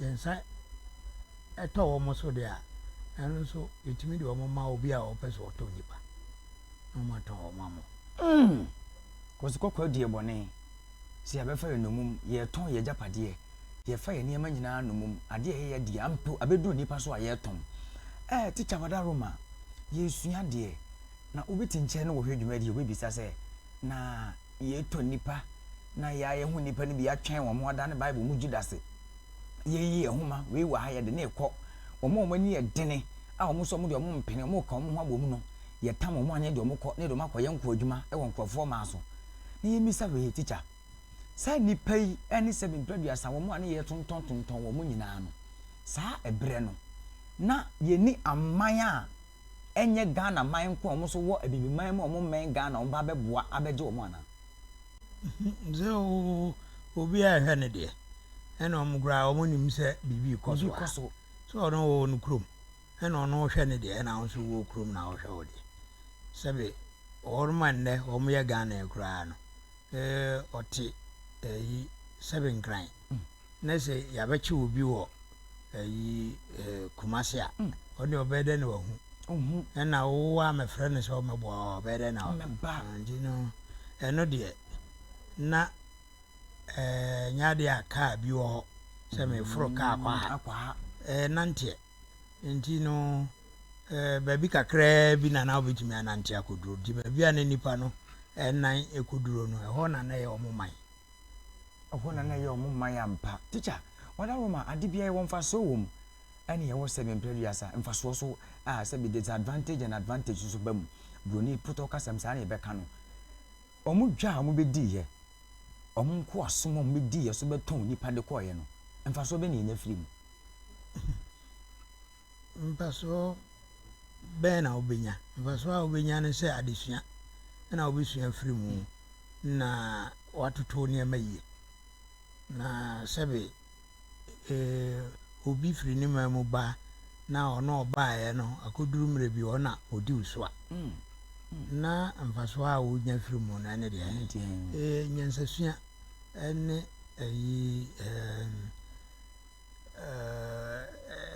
yɛn nsa tɔ wɔn so deɛ a, ɛno nso yɛtumi de wɔn ma obi a ɔpɛ sɛ ɔtɔ nnipa na wɔatɔn wɔn ama wo. Mm! Kɔsi kɔkɔɔ adi yɛ bɔne sɛ yɛabɛfa yɛn nnommum, yɛretɔn yɛn agyapadeɛ, yɛfa yɛn nneɛma nyinaa nnommum, adeɛ a ɛyɛ yɛ dea mpo abɛduru nnipa so a yɛretɔn. Eh, Tikya Wadaroma, yɛresua adeɛ, na obi te nkyɛn na ɔhwɛ dwumadie, ɔbɛbisa sɛ, na yɛretɔ nnipa na yɛa yɛho nnipa no bi atwɛn wɔn adane Bible mu Judase? Yɛyi yɛn ho ma, wei wɔ ha, yɛde no rekɔ. Wɔn a wɔn ani yɛ dene a wɔn nso wɔn deɛ wɔn mpene, wɔn reka wɔn ho abɔ mu no, yɛtam wɔn a na yɛde wɔn kɔ, na yɛde wɔn akɔyɛ nkoadwuma wɔ nkurɔfoɔ man so. Na yɛmmisa wei, tikya, saa nnipa yi ne sɛbe mprɛ aduasa wɔn a na yɛretontɔn tontɔn wɔn nyinaa no, saa ɛberɛ no, na yɛnni aman a ɛnyɛ Ghana man nko a wɔn nso wɔ Abibiman mu a wɔn mmɛn Ghana wɔn ba abɛboa abɛgye wɔn anaa? Sɛ obiara rehwɛ ne deɛ, ɛna wɔn koraa wɔn nim sɛ biribi rekɔ so ha. Sɛ ɔno wɔ ne kurom, ɛna ɔno rehwɛ ne deɛ, ɛna wo nso wɔ kurom na wohwɛ wo deɛ. Sɛbe wɔn a nnɛ wɔyɛ Ghana yi koraa no, ɔte ɛyi sɛbe Nkran, na sɛ yɛabɛkye obi wɔ ɛyi Kumasi a, ɔno deɛ ɔbɛyɛ dɛ na wahu. Ɛna wo a mɛfrɛ no sɛ ɔmmɛboa wo a, ɔbɛyɛ dɛ na waba. Nti no, ɛno deɛ na ɛnyɛ adeɛ a kaa bi wɔ hɔ sɛ meforo kaa kɔ ha. Nanteɛ. Nti no, baabi kakraa bi na na wobɛtumi anante akɔduro. Nti baabi a na nnipa no nan kɔduro no, ɛhɔ na na ɛyɛ wɔn man. Ɛhɔ na na ɛyɛ wɔn man ampa. Tikya, wɔda Roma, ade biara yɛwɔ mfasoɔ wɔ mu. Ɛne yɛwɔ sɛbe mprɛ aduasa mfasoɔ so a sɛbe disadvantage and advantage nso ba mu. Buroni potɔ kasam saa na yɛbɛka no. Wɔn dwa a wɔbɛdiiɛ, wɔn nkoasom a wɔbɛdiiɛ so bɛtɔn nnipa de kɔeɛ no, mfasoɔ bɛn na yɛnya firii mu? Mfasoɔ bɛn na wobɛnya? Mfasoɔ a wobɛnya ne sɛ adesua na wobɛsua afiri mu na woatoto nneɛma yie. Na sɛbe obi firi ne man mu ba na ɔno ɔbaeɛ no akɔduru mmerɛ bi ɔna ɔdi wo so a, na mfasoɔ a wonya firi mu no ɛne deɛ ɛhe? Nyansasua ne ayi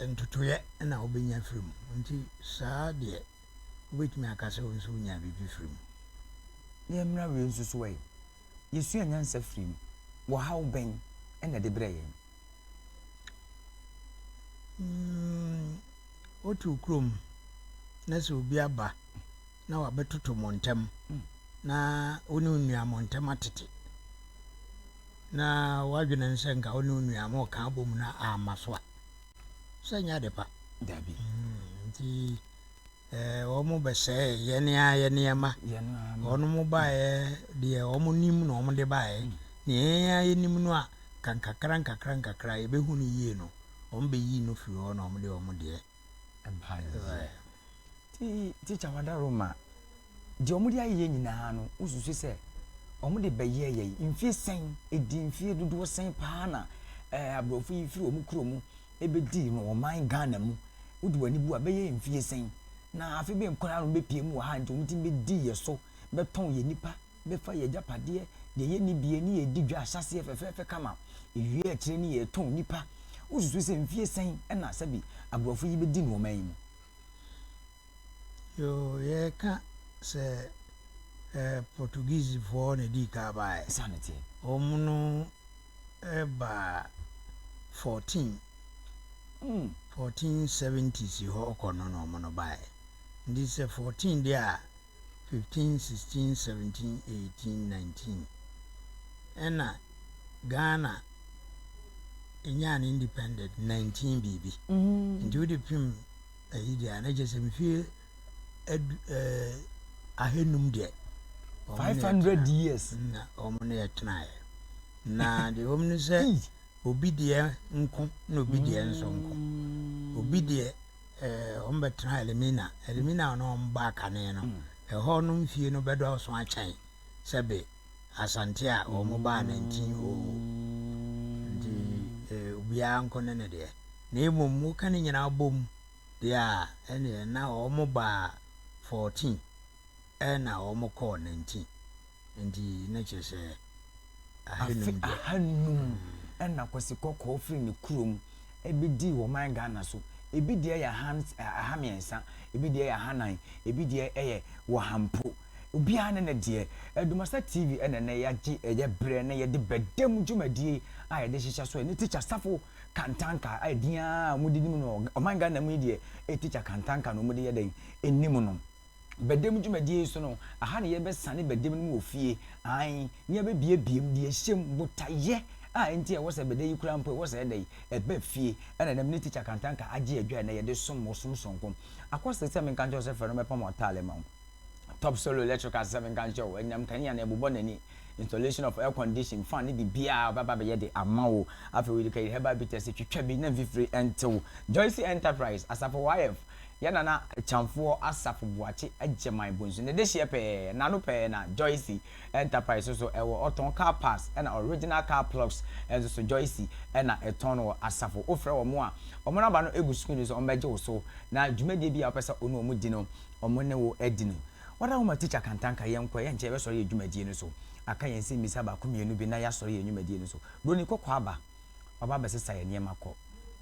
ntotoeɛ na wobɛnya firi mu. Nti saa deɛ wobɛtumi aka sɛ wo nso wonya biribi firi mu. Yɛmmra wei nso so ɛ. Yesua nyansa firi mu. Ɔhaw bɛn na ɛde brɛ yɛn? Mm, wote wo kurom na sɛ obi aba na wabɛtoto mo ntam na wo ne wo nua mo ntam atete na w'adwene ne sɛ nka wo ne wo nua moreka abom na amma so a, sɛ nyɛ ade pa. Dabi. Mm, nti eh, wɔn bɛsɛe yɛn ara yɛn nneɛma. Wɔn baeɛ deɛ wɔn nim na wɔn de baeɛ. Mm. Nea yɛn ara yɛnim no a, ka nkakra nkakra nkakra yɛbɛhu no yie no, wɔn bɛyi no firi hɔ na wɔn de wɔn deɛ baeɛ. Ti tikya Wadaroma, deɛ wɔn de ayɛ yɛn nyinaa no, wosusu sɛ wɔn de bɛyɛɛ yɛn mfie sɛn? Ɛdi mfie dodoɔ sɛn paa na eh, aborɔfo yi firi wɔn kuro mu bɛdii no ɔman Ghana mu? Wode w'ani bu a, bɛyɛ mfie sɛn? Na afe bɛn koraa na wɔbɛpue mu wɔ ha nti wɔtumi bɛdii yɛn so, bɛtɔn yɛn nnipa, bɛfa yɛn agyapadeɛ, deɛ yɛnni bie ne yɛdi dwa ahyɛaseɛ fɛfɛɛfɛ kama, ɛwie akyire ne yɛtɔn nnipa. Wosusu sɛ mfie sɛn na sɛbi aborɔfo yi bɛdi no ɔman yi mu? Yoo, yɛka sɛ eh, Portuguesefoɔ na ɛdii kan baeɛ. Saa na ɛteɛ. Wɔn no baa 14, 1470s hɔ kɔ no na wɔn no baeɛ. Nti sɛ 14 deɛ a, 15, 16, 17, 18, 19 ɛna Ghana nyaa ne independent 19 biribi. Nti wode pem ayi deɛ a na kyerɛ sɛ mfie adu ɛɛ ahanum deɛ. 500 years. Na wɔn ne yɛ tenaeɛ. Na deɛ wɔn ne sɛ obi deɛ nko na obi deɛ nso nko. Obi deɛ ɛɛ wɔn bɛtena Elimina. Elimina no wɔn baa kane no. Ɛhɔ no mfie no bɛdɔɔso akyɛn sɛbe Asante a wɔn baa 1900. Nti ɛɛ obiara nko ne ne deɛ. Na mmom woka ne nyinaa bom deɛ a, ɛnneɛ na wɔbaa 14 ɛna wɔkɔɔ 19. Nti na kyerɛ sɛ Afe ahanum deɛ. Ahanum ɛna Kwasi Kɔkɔɔ firi ne kurom bɛdii ɔman Ghana so. Ebi deɛ yɛ aha mmiɛnsa, ebi deɛ yɛ ahanan, ebi deɛ yɛ wɔha mpo. Obiara ne ne deɛ. Adumasa TV ɛna ɛnɛ yɛagye ɛyɛ berɛ na yɛde bɛdam dwumadie a yɛde hyehyɛ so ɛne Tikya Safo Kantanka a ɛdin ara a wɔde nim no ɔman Ghana mu yi deɛ ɛyɛ Tikya Kantanka na wɔde yɛ dɛn ɛnim no. Bɛdam dwumadie yi so no, aha na yɛbɛsane bɛdam no mu wɔ fie, aane, na yɛabɛbiebie mu, deɛ ɛhyɛ mu, botaeɛ a ɛnti a ɛwɔ sɛ bɛda yi koraa mpo ɛwɔ sɛ ɛdɛn, ɛba fie, ɛna ɛnam ne Tikya Kantanka agye adwa a ɛnɛ yɛde som wo som sononko. Akɔsere sɛ menka nkyerɛ wo sɛ frɛ no mɛpam w'ataale ma wo. Top Solo Electrical sɛ menka nkyerɛ wo, anyinam kanea no ɛbobɔ n'ani, installation of air condition, fan ne biribiara ɔbɛba abɛyɛ de ama wo. Afei wode Kayi Herbal Bitters twitwa bi na mfifire nte wo. Joyce Enterprise, Asafo YF, Yɛn Nana Kyamfoɔ Asafo Boakye Agyeman Bonsu ne dehyeɛ pɛɛ, n'ano pɛɛ na Joyce Enterprise nso wɔ. Ɔtɔn car parts ɛna original car plugs nso so Joyce na ɛtɔn no wɔ Asafo. Wofrɛ wɔn a, wɔn namba no gu screen no so, wɔbɛgye wo so na dwumadie bi a wopɛ sɛ wo ne wɔn di no, wɔn ne wo adi no. Wada hɔ ma Tikya Kantanka yɛnkɔ, yɛnkyɛ yɛbɛsɔre yɛn dwumadie no so. Aka yɛn nsɛmmisa baako mmienu bi na yɛasɔre yɛn dwumadie no so. Buroni kɔkɔɔ aba, waba abɛsesa yɛn nneɛma kɔ.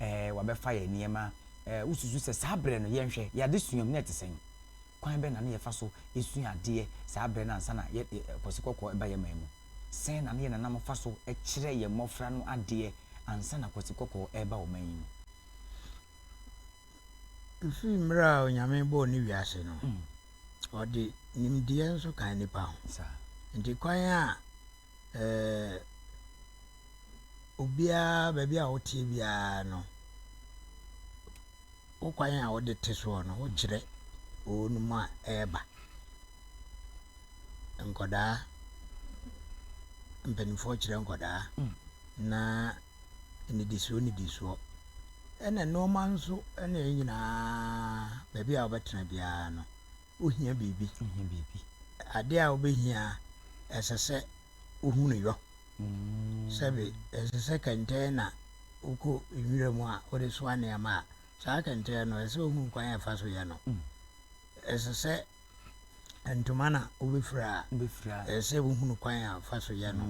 Ɛɛ, wabɛfa yɛn nneɛma. Ɛɛ, wosusu sɛ saa berɛ no, yɛnhwɛ, yɛn adesua mu na ɛte sɛn? Kwan bɛn na na yɛfa so sua adeɛ saa berɛ no ansa na yɛ, yɛ, Kwasi Kɔkɔɔ reba yɛn man mu? Sɛn na na yɛn nananom fa so kyerɛ yɛn mmɔfra no adeɛ ansa na Kwasi Kɔkɔɔ reba ɔman yi mu? Ɛfiri mmerɛ a Onyame bɔɔ ne wiase no, ɔde nimdeɛ nso kaa nnipa ho. Nti kwan a eh, obiara baabi a woteɛ biara no, wo kwan a wode te soɔ no, wokyerɛ wɔn a ɛreba. Nkɔdaa, mpanimfoɔ kyerɛ nkɔdaa, na nnidisoɔ nnidisoɔ. Ɛna nnoɔma nso ne yɛn nyinaa baabi a wobɛtena biara no, wohia biribi. Wohia biribi. Adeɛ a wobɛhia, ɛsɛ sɛ wohu no yɔ. Sɛbe, ɛsɛ sɛ kɛntɛn na wokɔ nwura mu a wode soa nneɛma a, saa kɛntɛn no, ɛsɛ sɛ wohu kwan a ɛfa so yɛ no. Ɛsɛ sɛ ntoma na wobɛfira a, ɛsɛ sɛ wohunu kwan a wɔfa so yɛ no.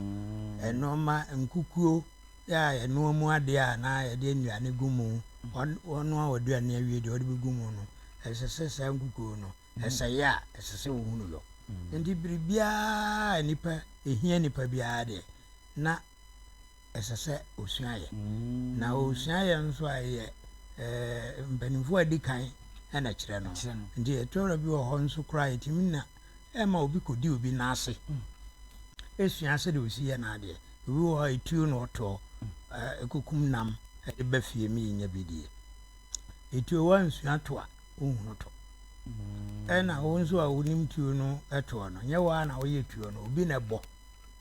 Nnoɔma, nkukuo a yɛnoa mu adeɛ a anaa yɛde nnuane gu mu, wɔnoa w'aduane awie deɛ wɔde bɛgu mu no, ɛsɛ sɛ saa nkukuo no, ɛsɛeɛ a, ɛsɛ sɛ wohunu yɔ. Nti biribiara a nipa, ɛhia nipa biara deɛ, na ɛsɛ sɛ ɔsua yɛ. Na ɔsua yɛ nso a, ɛyɛ. Ɛɛ mpanimfoɔ a adi kan na ɛkyerɛ no. Nti ɛtɔ da bi wɔ hɔ nso koraa yɛtumi na ɛma obi kɔdi obi nan ase sua sɛdeɛ ɔsi yɛ n'adeɛ. Obi wɔ hɔ a etuo na ɔtoɔ ɛkɔkum nam de ba fie ma yɛnya bi die. Etuo woansua to a wonhunu to. Ɛna wo nso a wonim tuo no toɔ no, nyɛ wo ara na woyɛ tuo no, obi na ɛbɔ.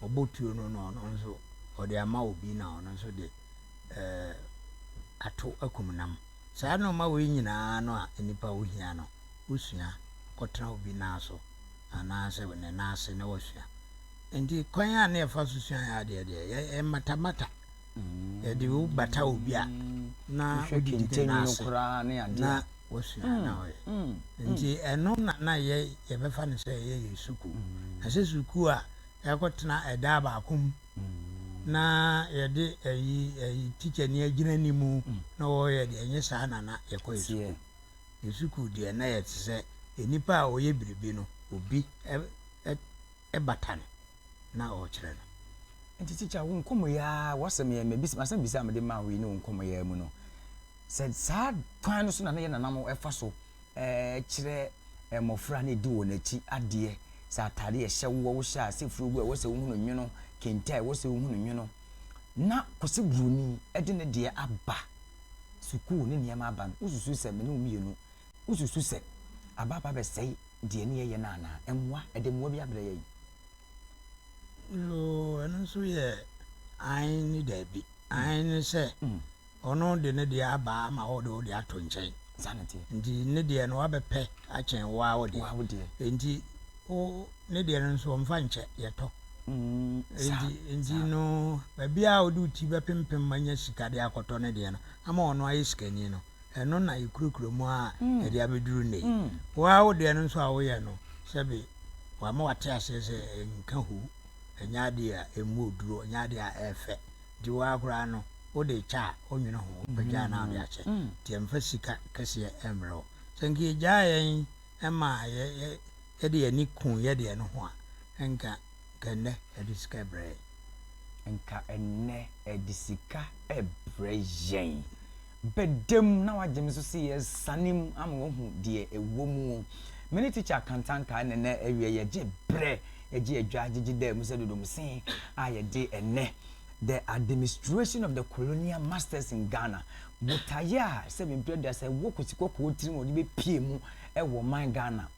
Ɔbɔ tuo no na ɔno nso ɔde ama obi na ɔno nso de ato akum nam. Saa nnoɔma wei nyinaa no a nnipa wohia no, wosua kɔtena obi nan so anaasɛ ne nan ase na wasua. Nti kwan a na yɛfa so sua yɛ adeɛ deɛ, yɛmmatamata. Yɛde wo bata obi a na wodidi ne nan ase na wasua na ɔyɛ. Nti ɛno na na yɛ yɛbɛfa no sɛ ɛyɛ yɛn sukuu. Na sɛ sukuu a yɛakɔtena ɛdan baako mu na yɛde ayi ayi tikyani agyina anim na ɔreyɛ deɛ, ɛnyɛ saa na na yɛkɔ yɛn sukuu. Yɛn sukuu deɛ na yɛte sɛ nnipa a ɔyɛ biribi no, obi bata no na ɔrekyerɛ no. Nti tikya, wo nkɔmmɔ yi ara, w'asɛm yi, m'asɛm bisa a mede maa wo yi ne wo nkɔmmɔ yi ara mu no, sɛ saa kwan no so na na yɛn nananom fa so kyerɛ mmɔfra na ɛdi wɔn akyi adeɛ, sɛ atadeɛ ɛhyɛ woɔ wohyɛ a, sɛ furugu a ɛwɔ sɛ wohunu nwono, kente a ɛwɔ sɛ wohunu nwono, na Kwasi Buroni de ne deɛ aba sukuu ne nneɛma aba no, wosusu sɛ me ne wo mmienu, wosusu sɛ aba aba bɛsɛe deɛ ne yɛyɛ no anaa? Mmoa, ɛde mmoa bi abrɛ yɛn? Yoo, ɛno nso yɛ aane ne daabi. Aane ne sɛ, Ɔno de ne deɛ aba ama wo de wo deɛ ato nkyɛn. Saa na ɛteɛ. Nti ne deɛ no wabɛpɛ akyɛn wo ara wo deɛ. Wo ara wo deɛ. Nti wo ne deɛ no nso ɔmfa nkyɛ, yɛtɔ. Saa, Nti nti saa. no baabiara a wode wo ti bɛpempem anya sika de akɔtɔ ne deɛ no ama ɔno ayɛ sikani no, ɛno na yɛkurakura mu ara a yɛde abɛduru nnɛ yi. Wo ara wo deɛ no nso a woyɛ no, sɛbe wama wate aseɛ sɛ ɛnka huu, ɛnyɛ adeɛ a ɛmu oduro, ɛnyɛ adeɛ a ɛyɛ fɛ. Nti wo ara koraa no, wode rekyɛ a, wonnwene ho, wopagya a na wode akyɛ. Nti ɛmfa sika kɛseɛ mmrɛ wo. Sɛ nka yɛgyaa yɛn ma yɛde yɛn ani ku yɛn deɛ no ho a, nka nka ɛnnɛ ɛde sika rebrɛ yɛn. Nka ɛnnɛ ɛde sika rebrɛ yɛn. Bɛda mu na wagye me so sɛ yɛresane mu ama wahu deɛ ɛwɔ mu. Me ne Tikya Kantanka na ɛnnɛ awia yɛgye berɛ, yɛgye adwa gyegye daa mu sɛ dodomse a yɛde ɛnnɛ The Administration of the Colonial Masters in Ghana, botaeɛ a sɛ mprɛ aduasa ɛwɔ Kwasi Kɔkɔɔ tirim a ɔde bɛpue mu wɔ ɔman Ghana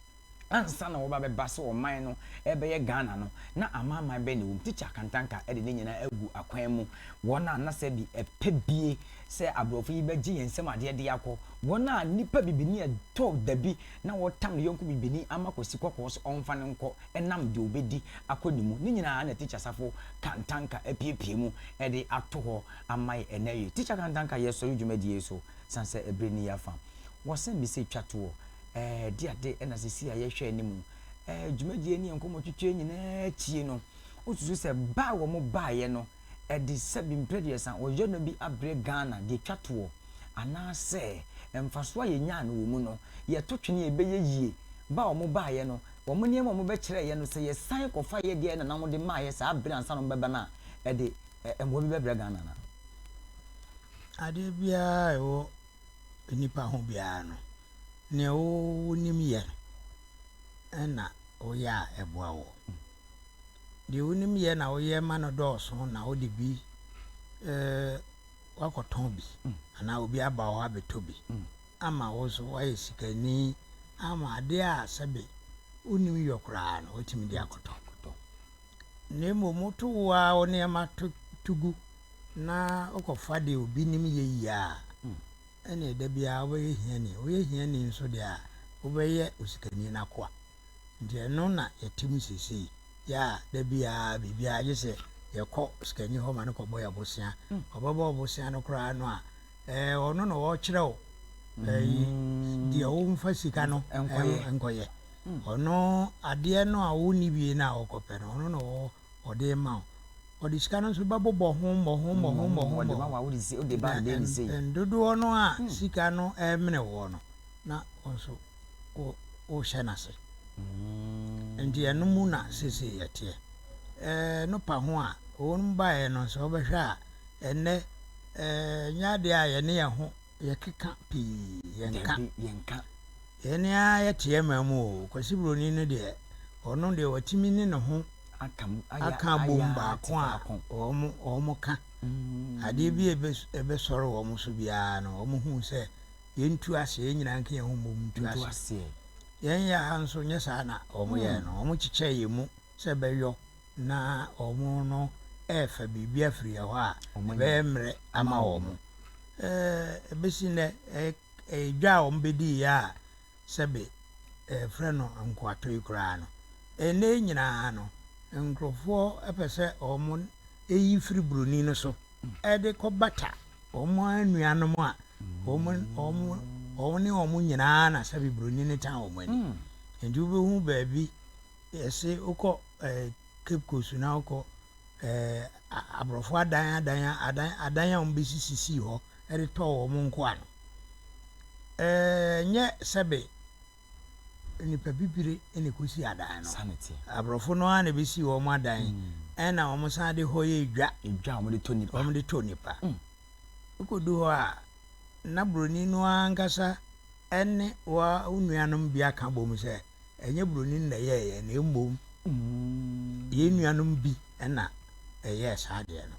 ansa na wɔba bɛba sɛ ɔman no ɛbɛyɛ Ghana no, na amanaman bɛn na ɛwɔ mu? Tikya Kantanka de ne nyinaa agu akwan mu. Wɔn a na sɛ bi ɛpɛ bie sɛ aborɔfo yi bɛgye yɛn nsam adeɛ de akɔ, wɔn a nnipa bibini ɛtɔ da bi na wɔtam ne yɔnko bibini ama Kwasi Kɔkɔɔ sɛ ɔmfa no nkɔ ɛnam deɛ ɔbɛdi akɔ ne mu. Ne nyinaa na Tikya Safo Kantanka apiepie mu de ato hɔ ama yɛ ɛnnɛ yi. Tikya Kantanka yɛsɔre dwumadie yi so sane sɛ ɛberɛ nni yɛn afa. Wɔsɛn bi sɛ twa toɔ ɛɛ de ade ɛna sisi a yɛhwɛ anim ɛɛ dwumadie ne yɛn nkɔmmɔtwitwa nyinaa akyie no, wosusu sɛ ba a wɔn baeɛ no ɛde sɛbi mprɛduasa ɔyɛ no bi abrɛ Ghana deɛ twa toɔ anaasɛ mfasoɔ a yɛnyaa no wɔ mu no yɛto twene a ɛbɛyɛ yie ba a wɔn baeɛ no wɔn nneɛma a wɔbɛkyerɛɛ yɛn no sɛ yɛsan kɔfa yɛ deɛ na na wɔde maa yɛ saa bere ansa na wɔbɛba no a ɛde mmoa bi bɛbrɛ Ghana anaa? Adeɛ biara a ɛwɔ nnipa ho biara no, deɛ wonim yɛ na woyɛ a ɛboa wo. Deɛ wonim yɛ na woyɛ ma no dɔɔso na wode bi woakɔtɔn bi anaa obi aba hɔ abɛtɔ bi ama wo nso woayɛ sikani ama adeɛ a sɛbe wonnim yɔ koraa no woatumi de akɔtɔ. Na mmom woto wo ara wo nneɛma to to gu na wokɔfa deɛ obi nim yɛ yie a, ɛnneɛ da biara wobɛyɛ hiani. Woyɛ hiani nso deɛ a, wobɛyɛ osikani no akoa. Nti ɛno na yɛte mu seesei yi a da biara biribiara gye sɛ yɛkɔ sikani hɔ ma no kɔbɔ yɛn bosea. Ɔbɛbɔ wo bosea no koraa no a, ɛɛ ɔno na ɔrekyerɛ wo ɛyi deɛ womfa sika no nkɔyɛ. Ɔno adeɛ no a wonni bie no a wokɔpɛ no, ɔno na ɔde rema wo. Ɔde sika no nso bɛbobɔ ho mmɔho mmɔho mmɔho mmɔho. Na mpɛn dodoɔ no a sika no remene woɔ no, na wo nso wohyɛ no ase. Nti ɛno mu na seesei yɛteɛ. Ɛno pa ho a, wɔn baeɛ no sɛ wobɛhwɛ a, ɛnnɛ ɛnyɛ adeɛ a yɛne yɛn ho. Yɛkeka pii, yɛnka. Dabi, yɛnka. Yɛn ara yɛte yɛn man mu o. Kwasi Buroni no deɛ, ɔno deɛ watumi ne ne ho aka abom baako a wɔn wɔka. Adeɛ bi a ɛbɛsɔre wɔn so biara no, wɔhu sɛ yɛntu aseɛ, yɛn nyinaa nka yɛn ho mmom ntu aseɛ. Yɛn yɛ ha nso nyɛ saa na wɔyɛɛ no. Wɔkyekyɛɛ yɛn mu sɛ ɛbɛyɔ na wɔn no refa biribi afiri yɛn hɔ a, ɛbɛyɛ mmerɛ ama wɔn. Ɛbɛsi nnɛ, ɛyɛ dwa a wɔbɛdiiɛ a sɛbe yɛfrɛ no nkoatɔ yi koraa no, ɛnnɛ yi nyinaa no, nkurɔfoɔ pɛ sɛ wɔyi firi buroni no so de kɔbata wɔn ara nuanom a wɔn, wɔn, wɔn ne wɔn nyinaa na sɛbe buroni no tan wɔn ani. Nti wobɛhu baabi, yɛse wokɔ Cape Coast na wokɔ aborɔfo adan adan adan adan a wɔbɛsisisii hɔ de tɔɔ wɔn nkoa no. Ɛnyɛ sɛbe nnipa bibire na ɛkɔsii adan no. Aborɔfo no ara na ɛbɛsii wɔn adan, ɛna wɔn san de hɔ yɛ dwa. Dwa a wɔde tɔ nnipa. Wɔde tɔ nnipa. Wokɔdu hɔ a, na buroni no ara ankasa ne wo nuanom bi aka bom sɛ, ɛnyɛ buroni no na ɛyɛeɛ, na mmom yɛn nuanom bi na ɛyɛɛ saa adeɛ no.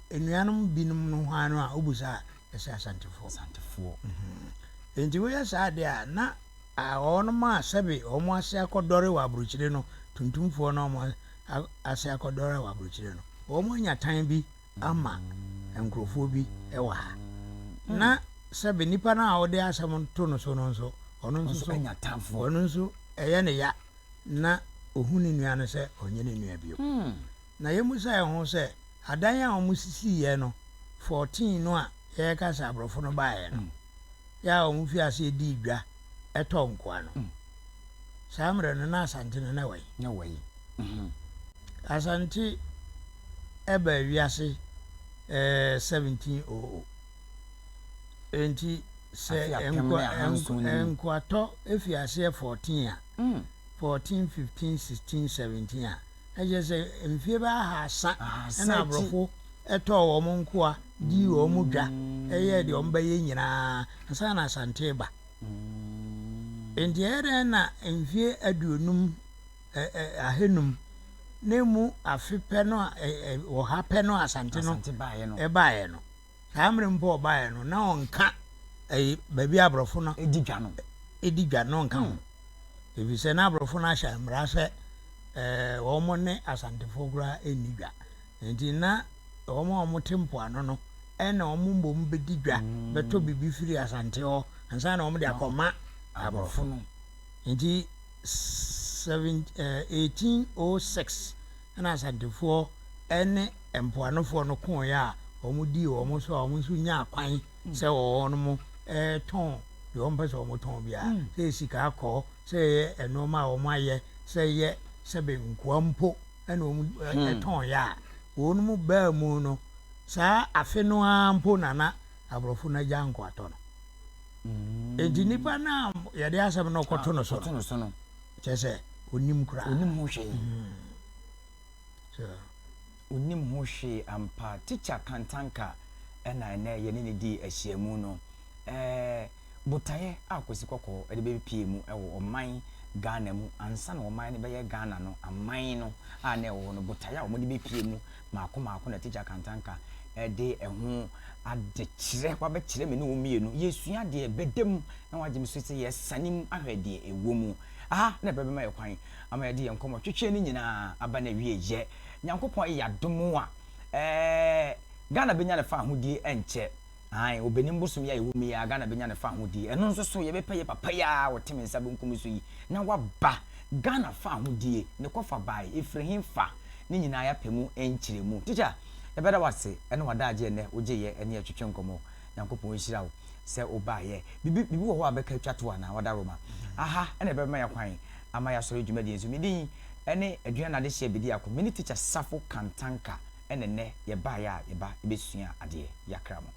Nnuanom binom no hwan no a wobisa a, ɛsɛ Asantefoɔ. Asantefoɔ. Enti woyɛ saa adeɛ a, na wɔnom a sɛbe wɔn ase akɔdɔre wɔ aburokyire no, tuntumfoɔ no a wɔn ase akɔdɔre wɔ aburokyire no, wɔn anya tan bi ama nkurɔfoɔ bi wɔ ha. Na sɛbe nipa no a wode asɛm to no so no nso, ɔno nso so, ɔno nso ɛyɛ ne ya na ɔhu ne nua no sɛ ɔnyɛ ne nua bio. Na yɛmmisa yɛn ho sɛ, adan a wɔsisiiɛ no, 14 no a yɛreka sɛ aborɔfo no baeɛ no, yɛ a wɔfii aseɛ dii dwa tɔɔ nkoa no, saa mmerɛ no na Asante no na ɛwɔ he? Na ɛwɔ he? Asante baa wiase 1700. Enti sɛ nkoatɔ fi aseɛ 14 a, 14, 15, 16, 17 a, na kyerɛ sɛ mfie bɛyɛ ahasa na aborɔfo tɔɔ wɔn nkoa dii wɔn dwa yɛɛ deɛ wɔbɛyɛ nyinaa ansa na Asante reba. Enti ɛyɛ dɛn na mfie aduonum, ahanum na emu afe pɛ no a, ɔha pɛ no a Asante no baeɛ no, Saa mmerɛ mpo a ɔbaeɛ no, na ɔnka ɛyi baabi a aborɔfo no di dwa no. Di dwa no ɔnka ho. Ɛfiri sɛ na aborɔfo no ahyɛ mmara sɛ ɛɛ wɔn ne Asantefoɔ koraa nni dwa. Nti na wɔn a wɔte mpoano no ɛna wɔn mmom bɛdi dwa bɛtɔ biribi firi Asante hɔ ansa na wɔde akɔma aborɔfo no. Nti 1806 ɛna Asantefoɔ ɛne mpoanofoɔ no koeɛ a wɔdii wɔn so a wɔn nso nyaa kwan sɛ wɔn tɔn deɛ wɔn pɛ sɛ wɔn tɔn biara, sɛ ɛyɛ sika akɔɔ, sɛ ɛyɛ nneɛma a wɔn ayɛ, sɛ ɛyɛ sɛbe nkoa mpo ɛna wɔn tɔn yɛ a, wɔn mu baa mu no, saa afe no ara mpo na na aborɔfo no agya nkoatɔ no. Enti nipa no a yɛde asɛm no kɔto no so no, kyerɛ sɛ onim koraa. Onim ho hwee. Onim ho hwee ampa. Tikya Kantanka na ɛnnɛ yɛne no dii ahyiamu no. Ɛɛ, botaeɛ a Kwasi Kɔkɔɔ de bɛpue mu wɔ ɔman Ghana mu ansa na ɔman no bɛyɛ Ghana no, aman no a na ɛwɔ hɔ no, botaeɛ a wɔde bɛpue mu mmaako mmaako na Tikya Kantanka de ɛho adekyerɛ, wabɛkyerɛ me ne wo mmienu. Yɛresua deɛ ɛbɛda mu na wagye me so sɛ yɛresane mu ahwɛ deɛ ɛwɔ mu. Aha na ɛbɛbɛma yɛ kwan ama yɛde yɛn nkɔmmɔ twetwe no nyinaa aba n'awieyɛ. Nyankopɔn ayɛ yɛn adom a, ɛɛ, Ghana bɛnya ne fahodie ɛnkyɛ. Ae, Ɔbɛnim bosom yi a yɛwɔ mu yi ara, Ghana bɛnya ne fahodie. Ɛno nso so, yɛbɛpɛ yɛ papa yi ara a ɔte me nsa benkum so yi na waba. Ghana fahodie, ne kɔfa bae, ɛfiri he fa? Ne nyinaa yɛapɛ mu nkyerɛmu. Tikya, yɛbɛda wo ase ɛne w'adaagye ɛnnɛ wogyeeɛ ɛne yɛ twetwe nkɔmmɔ. Nyankopɔn nhyira wo sɛ wobaeɛ. Biribi, biribi wɔ hɔ a bɛka atwa to anaa? Wadaroma. Aha na ɛbɛma yɛ kwan ama yɛasɔre dwumadie nso. Me din ne Aduana Adehyeɛ Bediako. Me ne Tikya Safo Kantanka na ɛnnɛ yɛbaeɛ a yɛba bɛsua adeɛ. Yɛakra mo.